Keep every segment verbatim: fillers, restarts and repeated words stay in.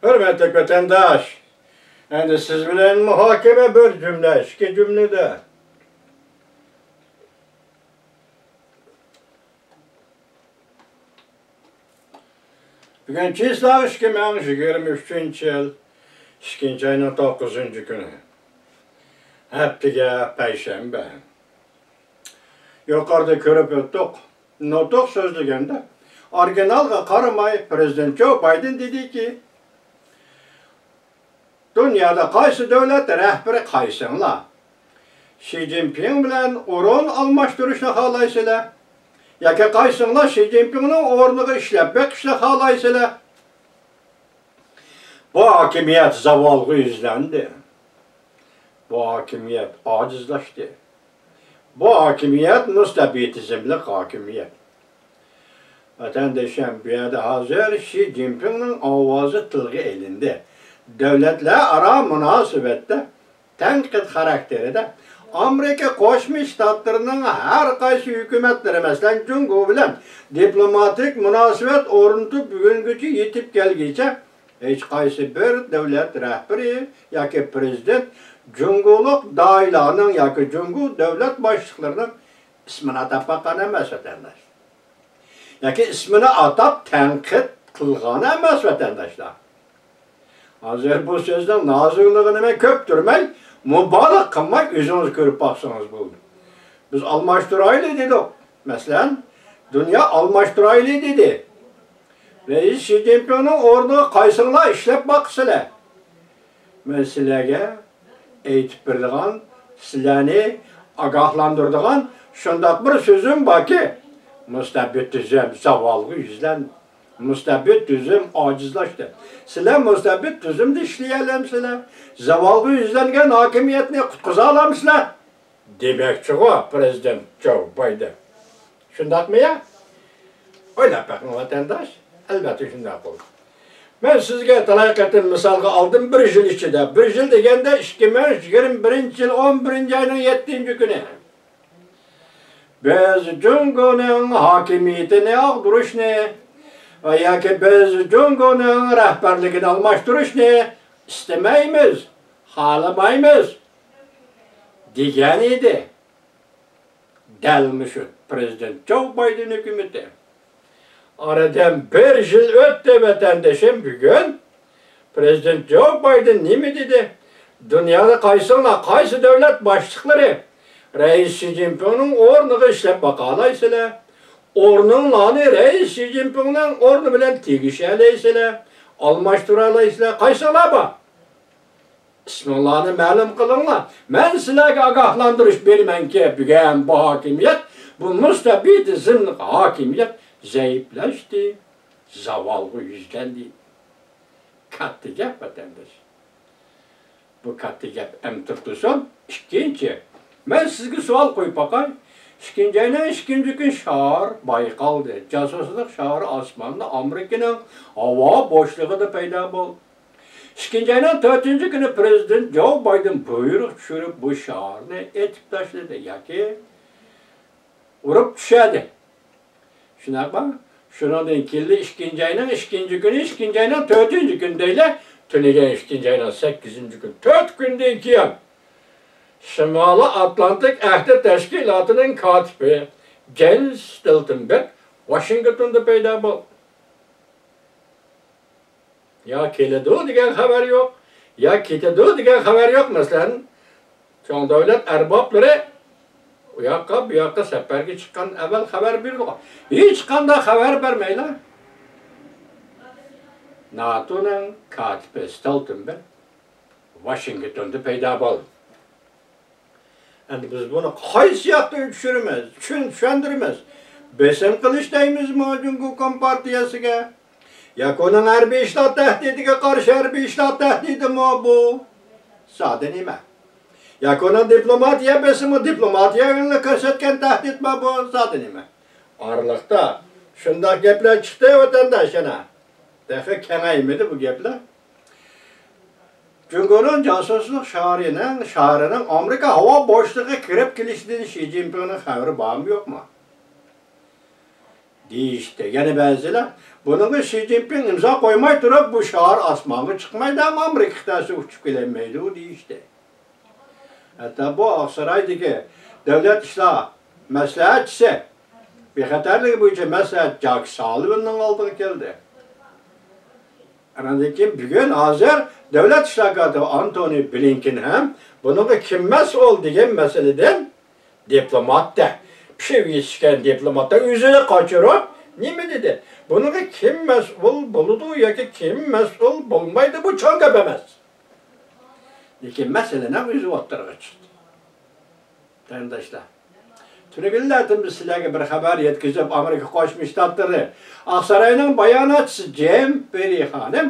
ھۆرمەتلىك ۋەتەنداش، ئەمدى سىز بىلەن مۇھاكىمە بىر جۈملە، ئىككى جۈملىدە. بۈگۈن چىسلاۋ ئىككى مىڭ يىگىرمە ئۈچىنچى يىل، ئىككىنچى ئاينىڭ توققۇزىنچى كۈنى. ھەپتىگە پەيشەنبە. يۇقىرىدا كۆرۈپ ئۆتتۇق. نۇتۇق سۆزلىگەندە، ئورىگىنالغا قارىماي، پىرېزىدېنت جو بايدېن دېدىكى، دۇنيادا قايسى دۆلەت رەھبىرى قايسىڭلار شى جىنپىڭ بىلەن ئورۇن ئالماشتۇرۇشنى خالايسىلەر؟ ياكى قايسىڭلار شى جىنپىڭنىڭ ئورنىغا ئىشلەپ بېقىشنى خالايسىلەر؟ بۇ ھاكىمىيەت زاۋالغا يۈزلەندى. بۇ ھاكىمىيەت ئاجىزلاشتى. بۇ ھاكىمىيەت مۇستەبىتىزملىق ھاكىمىيەت. ۋەتەندىشىم، بۇ يەردە ھازىر شى جىنپىڭنىڭ ئاۋازى تىلغا ئېلىندى. دۆلەتلەر ئارا مۇناسىۋەتتە تەنقىد خاراكتېرىدە ئامېرىكا قوشما شتاتلىرىنىڭ ھەر قايسى ھۆكۈمەتلىرى، مەسىلەن، جۇڭگو بىلەن دىپلوماتىك مۇناسىۋەت ئورنىتىپ، بۈگۈنگىچە يېتىپ كەلگىچە ھېچقايسى بىر دۆلەت رەھبىرى ياكى پىرېزىدېنت جۇڭگولۇق داھىيلارنىڭ ياكى جۇڭگو دۆلەت باشلىقلىرىنىڭ ئىسمىنى ئاتاپ باققان ئەمەس، ۋەتەنداش. ياكى ئىسمىنى ئاتاپ تەنقىد قىلغان ئەمەس، ۋەتەنداشلار. ھازىر بۇ سۆزنىڭ نازۇكلۇقىنى مەن كۆپ تۈرمەي، مۇبالىغە قىلماي ئۆزىڭىز كۆرۈپ باقسىڭىز بولدى. بىز ئالماشتۇرايلى دېدۇق. مەسىلەن، دۇنيا ئالماشتۇرايلى دېدى. رەئىس شى جىنپىڭنىڭ ئورنىغا قايسىڭلار ئىشلەپ باقىسىلەر؟ مەن سىلەرگە ئېيتىپ بېرىدىغان، سىلەرنى ئاگاھلاندۇرىدىغان شۇنداق بىر سۆزۈم باركى، مۇستەبىت تۈزۈم زاۋالغا يۈزلەندى. مۇستەبىت تۈزۈم ئاجىزلاشتى. سىلەر مۇستەبىت تۈزۈمدە ئىشلىيەلەمسىلەر؟ زاۋالغا يۈزلەنگەن ھاكىمىيەتنى قۇتقۇزالامسىلەر؟ دېمەكچىغۇ پىرېزىدېنت جو بايدېن. شۇنداقمۇ يا؟ ئويلاپ بېقىڭ، ۋەتەنداش. ئەلۋەتتە شۇنداق بولدى. مەن سىزگە تالاي قېتىم مىسالغا ئالدىم، بىر يىل ئىچىدە، بىر يىل دېگەندە ئىككى مىڭ يىگىرمە بىرىنچى يىل ئون بىرىنچى ئاينىڭ يەتتىنچى كۈنى. بىز جۇڭگونىڭ ھاكىمىيىتىنى ئاغدۇرۇشنى ۋە ياكى بىز جۇڭگونىڭ رەھبەرلىكىنى ئالماشتۇرۇشنى ئىستىمەيمىز، خالىمايمىز، دېگەن ئىدى. دەل مۇشۇ پىرېزىدېنت جو بايدېن ھۆكۈمىتى. ئارىدىن بىر يىل ئۆتتى، ۋەتەندىشىم، بۈگۈن پىرېزىدېنت جو بايدېن نېمە دېدى؟ دۇنيادا قايسىڭلار، قايسى دۆلەت باشلىقلىرى رەئىس شى جىنپىڭنىڭ ئورنىغا ئىشلەپ باقالايسىلەر؟ ئورنۇڭلارنى رەئىس شى جىنپىڭنىڭ ئورنى بىلەن تېگىشەلەيسىلەر، ئالماشتۇرالايسىلەر. قايسىڭلار بار؟ ئىسمىڭلارنى مەلۇم قىلىڭلار. مەن سىلەرگە ئاگاھلاندۇرۇش بېرىمەنكى، بۈگۈن بۇ ھاكىمىيەت، بۇ مۇستەبىتىزملىق ھاكىمىيەت زەئىپلەشتى، زاۋالغا يۈزلەندى. كاتتا گەپ، ۋەتەنداش. بۇ كاتتا گەپ ئەمدى تۇرسۇن. ئىككىنچى، مەن سىزگە سوئال قويۇپ باقاي. ئىككىنچى ئاينىڭ ئىككىنچى كۈنى شار بايقالدى. جاسۇسلۇق شارى ئاسماندا ئامېرىكىنىڭ ھاۋا بوشلۇقىدا پەيدا بولدى. ئىككىنچى ئاينىڭ تۆتىنچى كۈنى پىرېزىدېنت جو بايدېن بۇيرۇق چۈشۈرۈپ، بۇ شارنى ئېتىپ تاشلىدى ياكى ئۇرۇپ چۈشەردى. شۇنداقمۇ؟ شۇنىڭدىن كېيىن ئىككىنچى ئاينىڭ ئىككىنچى كۈنى، ئىككىنچى ئاينىڭ تۆتىنچى كۈنى دەيلى، تۈنۈگۈن ئىككىنچى ئاينىڭ سەككىزىنچى كۈنى، تۆت كۈندىن كېيىن شىمالىي ئاتلانتىك ئەھدى تەشكىلاتىنىڭ كاتىپى جېنس ستولتېنبېرگ ۋاشىنگتوندا پەيدا بولدى. يا كېلىدۇ دېگەن خەۋەر يوق، يا كېتىدۇ دېگەن خەۋەر يوق. مەسىلەن، چوڭ دۆلەت ئەربابلىرى ئۇ ياققا، بۇ ياققا سەپەرگە چىققان ئەۋۋەل خەۋەر بېرىدىغۇ. ھېچقانداق خەۋەر بەرمەيلا، ناتونىڭ كاتىپى ستولتېنبېرگ ۋاشىنگتوندا پەيدا بولدى. ئەمدى بىز بۇنى قايسى ياقتا چۈشۈرىمىز، چۈشەن-، چۈشەندۈرىمىز؟ بېسىم قىلىش دەيمىزمۇ جۇڭگو كومپارتىيەسىگە؟ ياكى ئۇنىڭ ھەربىي ئىشلار تەھدىتىگە قارشى ھەربىي ئىشلار تەھدىتىمۇ بۇ؟ زادى نېمە؟ ياكى ئۇنىڭ دىپلوماتىيە بېسىمى، دىپلوماتىيە يولىنى كۆرسەتكەن تەھدىتمۇ بۇ؟ زادى نېمە؟ ئارىلىقتا شۇنداق گەپلەر چىقتى، ۋەتەنداش، يەنە. تېخى كېڭەيمىدى بۇ گەپلەر. جۇڭگونىڭ جاسۇسلۇق شارىنىڭ، شارىنىڭ ئامېرىكا ھاۋا بوشلۇقىغا كىرىپ كېلىشىدىن شى جىنپىڭنىڭ خەۋىرى بارمۇ، يوقمۇ؟ دېيىشتى. يەنە بەزىلەر، بۇنىڭغا شى جىنپىڭ ئىمزا قويماي تۇرۇپ، بۇ شوئار ئاسمانغا چىقمايدۇ، ئەمما ئامېرىكا خىتايسى ئۇچۇپ كېلەلمەيدۇ، دېيىشتى. ھەتتا بۇ ئاقسارايدىكى دۆلەت ئىشلار مەسلىھەتچىسى، بىخەتەرلىكى بويىچە مەسلىھەتچى جاك سالىۋاننىڭ ئالدىغا كەلدى. ئاندىن كېيىن بۈگۈن ھازىر دۆلەت ئىشلار كاتىپى ئانتونى بلىنكېن ھەم بۇنىڭغا كىم مەسئۇل دېگەن مەسىلىدىن دىپلوماتتا، پىشىپ يېتىشكەن دىپلوماتتا ئۆزىنى قاچۇرۇپ نېمە دېدى؟ بۇنىڭغا كىم مەسئۇل بولىدۇ ياكى كىم مەسئۇل بولمايدۇ، بۇ چوڭ گەپ ئەمەس. لېكىن مەسىلىنىڭ ئۆزى ئوتتۇرىغا چىقتى. قېرىنداشلار، تۈنۈگۈنلەردىن بىز سىلەرگە بىر خەۋەر يەتكۈزۈپ، ئامېرىكا قوشما شتاتلىرى ئاقساراينىڭ باياناتچىسى جېن پېررى خانىم،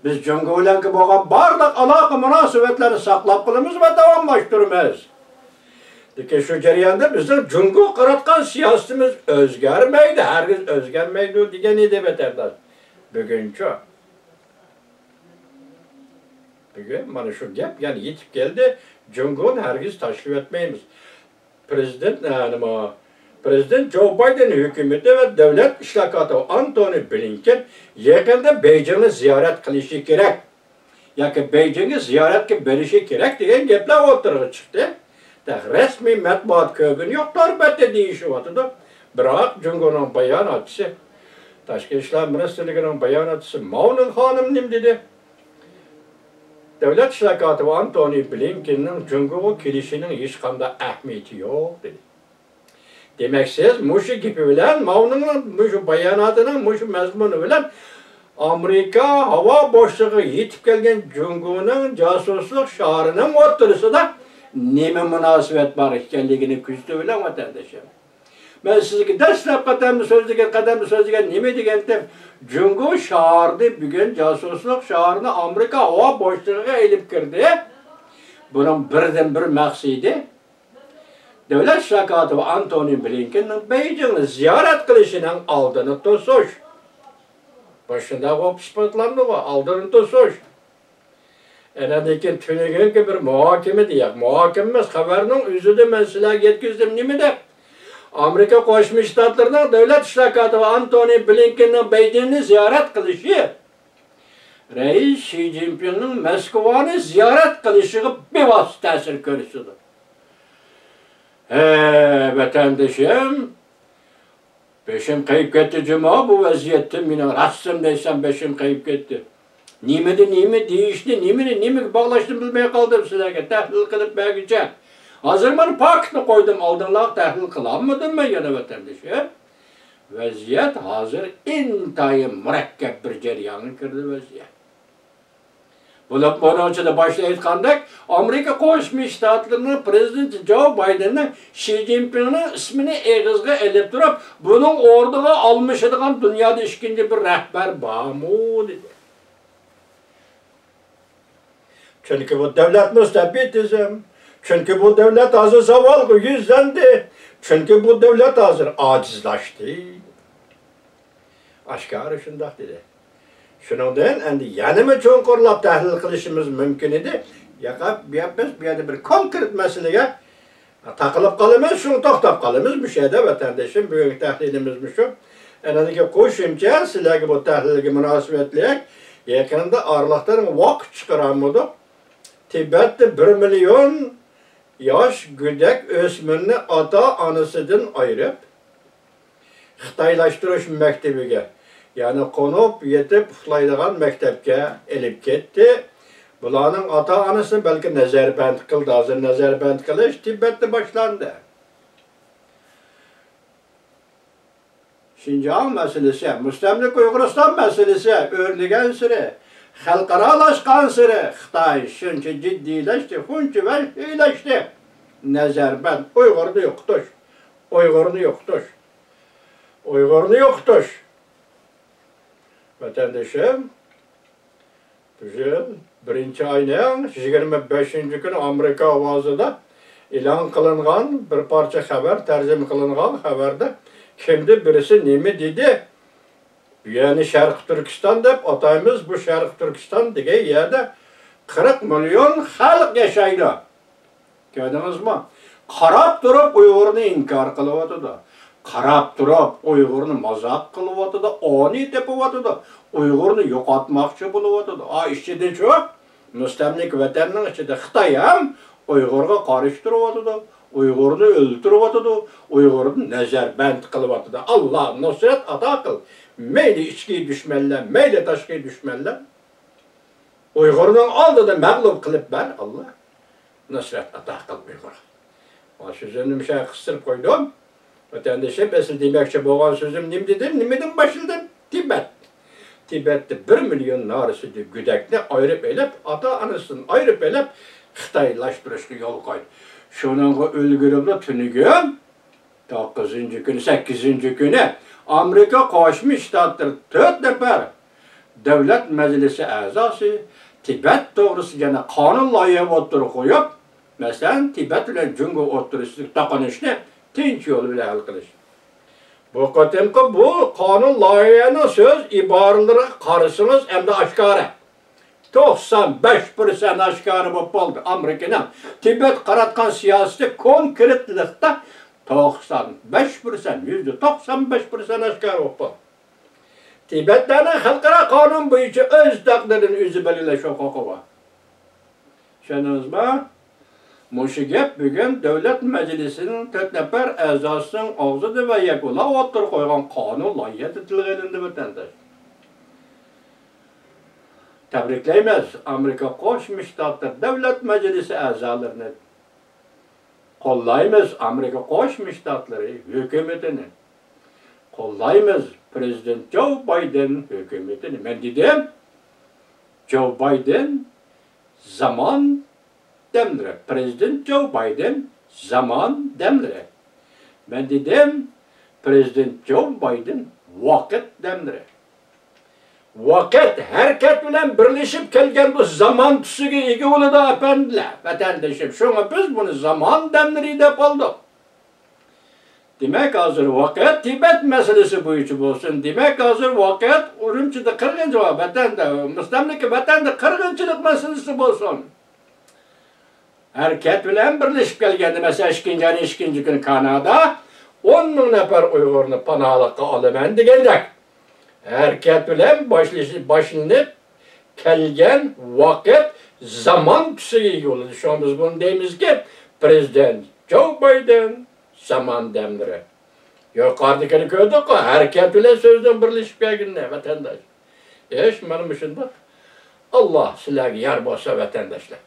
بىز جۇڭگو بىلەنكى بولغان بارلىق ئالاقە مۇناسىۋەتلەرنى ساقلاپ قالىمىز ۋە داۋاملاشتۇرىمىز. لېكىن شۇ جەرياندا بىزنىڭ جۇڭگوغا قاراتقان سىياسىتىمىز ئۆزگەرمەيدۇ، ھەرگىز ئۆزگەرمەيدۇ دېگەن ئىدى ۋەتەنداش. بۈگۈنچۇ؟ بۈگۈن مانا شۇ گەپ يەنە يېتىپ كەلدى. جۇڭگونى ھەرگىز تاشلىۋەتمەيمىز. پرېزىدېنت، ئە، نېمە، پرېزىدېنت جو بايدېن ھۆكۈمىتى ۋە دۆلەت ئىشلار كاتىپى ئانتونى بلىنكېن يېقىندا بېيجىڭنى زىيارەت قىلىشى كېرەك ياكى بېيجىڭگە زىيارەتكە بېرىشى كېرەك دېگەن گەپلەر ئوتتۇرىغا چىقتى. تېخى رەسمىي مەتبۇئات كۆرگىنى يوق، تور بەتتە دېيىشىۋاتىدۇ. بىراق جۇڭگونىڭ باياناتچىسى، تاشقى ئىشلار مىنىستىرلىكىنىڭ باياناتچىسى ماۋنىڭ خانىم نېمە دېدى؟ دۆلەت ئىشلار كاتىپى ئانتونى بلىنكېننىڭ جۇڭگوغا كېلىشىنىڭ ھېچقانداق ئەھمىيىتى يوق، دېدى. دېمەك، سىز مۇشۇ گېپى بىلەن، ماۋنىڭ مۇشۇ باياناتىنىڭ مۇشۇ مەزمۇنى بىلەن ئامېرىكا ھاۋا بوشلۇقىغا يېتىپ كەلگەن جۇڭگونىڭ جاسۇسلۇق شارىنىڭ ئوتتۇرىسىدا نېمە مۇناسىۋەت بار ئىكەنلىكىنى كۆزىتىۋېلىڭ، ۋەتەندىشىم. مەن سىزگە دەسلەپ قەدەمدە سۆزلىگەن، قەدەمدە سۆزلىگەن نېمە دېگەنتىم؟ جۇڭگو شارىنى بۈگۈن جاسۇسلۇق شارىنى ئامېرىكا ھاۋا بوشلۇقىغا ئېلىپ كىردى. بۇنىڭ بىردىنبىر مەقسىتى دۆلەت ئىشلار كاتىپى ئانتونى بلىنكېننىڭ بېيجىڭنى زىيارەت قىلىشىنىڭ ئالدىنى توسۇش. بۇ شۇنداق بولۇپ ئىسپاتلاندىغۇ، ئالدىنى توسۇش. ئەنەندىن كېيىن تۈنۈگۈنكى بىر مۇھاكىمە دېيەك. مۇھاكىمە ئەمەس، خەۋەرنىڭ ئۆزىدە مەن سىلەرگە يەتكۈزدۈم. نېمە دەپ؟ ئامېرىكا قوشما شتاتلىرىنىڭ دۆلەت ئىشلار كاتىپى ئانتونى بلىنكېننىڭ بېيجىڭنى زىيارەت قىلىشى رەئىس شى جىنپىڭنىڭ مەسكۇۋانى زىيارەت قىلىشىغا بىۋاسىتە تەسىر كۆرسىتىدۇ. ھە، ۋەتەندىشىم، بېشىم قېيىپ كەتتى جۇمۇ بۇ ۋەزىيەتتىن. مېنىڭ راستىنى دەيسەم، بېشىم قېيىپ كەتتى. نېمىدە نېمە دېيىشنى، نېمىنى نېمىگە باغلاشنى بىلمەي قالدىم سىلەرگە تەھلىل قىلىپ بەرگۈچە. ھازىر مانا پاكىتنى قويدۇم ئالدىڭلارغا، تەھلىل قىلالمىدىم مەن يەنە، ۋەتەندىشىم. ۋەزىيەت ھازىر ئىنتايىن مۇرەككەپ بىر جەريانغا كىردى ۋەزىيەت. بولۇپ، بۇنىڭ ئىچىدە باشتا ئېيتقاندەك، ئامېرىكا قوشما شتاتلىرىنىڭ پرېزىدېنتى جو بايدېننىڭ شى جىنپىڭنىڭ ئىسمىنى ئېغىزغا ئېلىپ تۇرۇپ، بۇنىڭ ئورنىغا ئالمىشىدىغان دۇنيادا ئىككىنچى بىر رەھبەر بارمۇ؟ دېدى. چۈنكى بۇ دۆلەت مۇستەبىتىزم. چۈنكى بۇ دۆلەت ھازىر زاۋالغا يۈزلەندى. چۈنكى بۇ دۆلەت ھازىر ئاجىزلاشتى. ئاشكارا شۇنداق دېدى. شۇنىڭدىن ئەمدى يەنىمۇ چوڭقۇرلاپ تەھلىل قىلىشىمىز مۇمكىن ئىدى. ياقا، بۇ يەر، بىز بۇ يەردە بىر كونكرېت مەسىلىگە تاقىلىپ قالىمىز، شۇڭا توختاپ قالىمىز مۇشۇ يەردە، ۋەتەندىشىم. بۈگۈنكى تەھلىلىمىز مۇشۇ. ئەنەندىكى قوشۇمچە سىلەرگە بۇ تەھلىلگە مۇناسىۋەتلىك يېقىندا ئارىلىقتىن ۋاقىت چىقىرالمىدۇق. تىبەتتە بىر مىليون ياش گۆدەك ئۆسمۈرنى ئاتا-ئانىسىدىن ئايرىپ، خىتايلاشتۇرۇش مەكتىۋىگە، يەنى قونۇپ يېتىپ ئۇخلايدىغان مەكتەپكە ئېلىپ كەتتى. بۇلارنىڭ ئاتا-ئانىسىنى بەلكى نەزەربەند قىلدى. ھازىر نەزەربەند قىلىش تىبەتتە باشلاندى. شىنجاڭ مەسىلىسى، مۇستەملىكە ئۇيغۇرىستان مەسىلىسى ئۆرلىگەنسېرى، خەلقئارالاشقانسېرى خىتاي شۇنچە جىددىيلەشتى، شۇنچە ۋەھشىيلەشتى. نەزەربەند، ئۇيغۇرنى يوقىتىش، ئۇيغۇرنى يوقىتىش، ئۇيغۇرنى يوقىتىش. ۋەتەندىشىم، بۈگۈن بىرىنچى ئاينىڭ يىگىرمە بەشىنچى كۈنى ئامېرىكا ئاۋازىدا ئېلان قىلىنغان بىر پارچە خەۋەر، تەرجىمە قىلىنغان خەۋەردە كىمدە بىرسى نېمە دېدى؟ بۇ يەرنى شەرقىي تۈركىستان دەپ ئاتايمىز. بۇ شەرقىي تۈركىستان دېگەن يەردە قىرىق مىليون خەلق ياشايدۇ. كۆردىڭىزمۇ؟ قاراپ تۇرۇپ ئۇيغۇرنى ئىنكار قىلىۋاتىدۇ. قاراپ تۇرۇپ ئۇيغۇرنى مازاق قىلىۋاتىدۇ، ئونى تېپىۋاتىدۇ، ئۇيغۇرنى يوقاتماقچى بولۇۋاتىدۇ. ئا، ئىچىدىچۇ، مۇستەملىكە ۋەتەننىڭ ئىچىدە خىتاي ھەم ئۇيغۇرغا قارشى تۇرۇۋاتىدۇ، ئۇيغۇرنى ئۆلتۈرۈۋاتىدۇ، ئۇيغۇرنى نەزەربەند قىلىۋاتىدۇ. ئاللا نۇسرەت ئاتا قىل. مەيلى ئىچكى دۈشمەنلەر، مەيلى تاشقى دۈشمەنلەر. ئۇيغۇرنىڭ ئالدىدا مەغلۇپ قىلىپ بەر، ئاللا. نۇسرەت ئاتا قىل ئۇيغۇرغا. مانا سۆزۈمنى مۇشۇ يەرگە قىستۇرۇپ قويدۇم. ۋەتەندىشىم، ئەسلى دېمەكچى بولغان سۆزۈم نېمە دېدىم؟ نېمىدىن باشلىدىم؟ تىبەت. تىبەتتە بىر مىليون نارەسىدە گۆدەكنى ئايرىپ ئېلىپ، ئاتا-ئانىسىدىن ئايرىپ ئېلىپ، خىتايلاشتۇرۇشقا يول قويدى. شۇنىڭغا ئۈلگۈرۈپلا تۈنۈگۈن، توققۇزىنچى كۈنى، سەككىزىنچى كۈنى ئامېرىكا قوشما شتاتلىرى تۆت نەپەر دۆلەت مەجلىسى ئەزاسى تىبەت توغرىسىدا يەنە قانۇن لايىھە ئوتتۇرىغا قويۇپ، مەسىلەن، تىبەت بىلەن جۇڭگو ئوتتۇرىسىدىكى توقۇنۇشنى تىنچ يول بىلەن ھەل قىلىش. بۇ قېتىمقى بۇ قانۇن لايىھەنىڭ سۆز ئىبارىلىرىگە قارىسىڭىز، ئەمدى ئاشكارا. توقسان بەش پىرسەنت ئاشكارا بولۇپ قالدى. ئامېرىكىنىڭ تىبەتكە قاراتقان سىياسىتى كونكرېتلىقتا توقسان بەش پىرسەنت، يۈزدە توقسان بەش پىرسەنت ئاشكارا بولۇپ قالدى. تىبەتلەرنىڭ خەلقئارا قانۇن بويىچە ئۆز تەقدىرىنى ئۆزى بەلگىلەش ھوقۇقى بار. چۈشەندىڭىزمۇ؟ مۇشۇ گەپ بۈگۈن دۆلەت مەجلىسىنىڭ تۆت نەپەر ئەزاسىنىڭ ئاغزىدا ۋە يەكۈنلەپ ئوتتۇرىغا قويغان قانۇن لايىھەسىدە تىلغا ئېلىندى، ۋەتەنداش. تەبرىكلەيمىز ئامېرىكا قوشما شتاتلىرى دۆلەت مەجلىسى ئەزالىرىنى. قوللايمىز ئامېرىكا قوشما شتاتلىرى ھۆكۈمىتىنى. قوللايمىز پىرېزىدېنت جو بايدېن ھۆكۈمىتىنى. مەن دېدىم، جو بايدېن زامان دەملىرى. پىرېزىدېنت جو بايدېن زامان دەملىرى. مەن دېدىم، پىرېزىدېنت جو بايدېن ۋاقىت دەملىرى. ۋاقىت ھەرىكەت بىلەن بىرلىشىپ كەلگەن بۇ زامان تۈسىگە ئىگە بولىدۇ، ئەپەندىلەر، ۋەتەندىشىم. شۇڭا بىز بۇنى زامان دەملىرى دەپ ئالدۇق. دېمەك، ھازىر ۋاقىت تىبەت مەسىلىسى بويىچە بولسۇن. دېمەك، ھازىر ۋاقىت ئۈرۈمچىدە قىرغىنچىلىق، ۋەتەندە، مۇستەملىكە ۋەتەندە قىرغىنچىلىق مەسىلىسى بولسۇن. ھەرىكەت بىلەن بىرلىشىپ كەلگەندە، مەسىلەن، ئىككىنچى ئاينىڭ ئىككىنچى كۈنى كانادا ئون مىڭ نەپەر ئۇيغۇرنى پاناھلىققا ئالىمەن دېگەندەك، ھەرىكەت بىلەن باشلىشى، باشلىنىپ كەلگەن ۋاقىت زامان تۈسىگە ئىگە بولىدۇ. شۇڭا بىز بۇنى دەيمىزكى، پىرېزىدېنت جو بايدېن زامان دەملىرى. يۇقىرىدىكىنى كۆردۇققۇ، ھەرىكەت بىلەن سۆزنىڭ بىرلىشىپ كەلگىنىنى، ۋەتەنداش. ئىش مانا مۇشۇنداق. ئاللا سىلەرگە يار بولسا، ۋەتەنداشلار.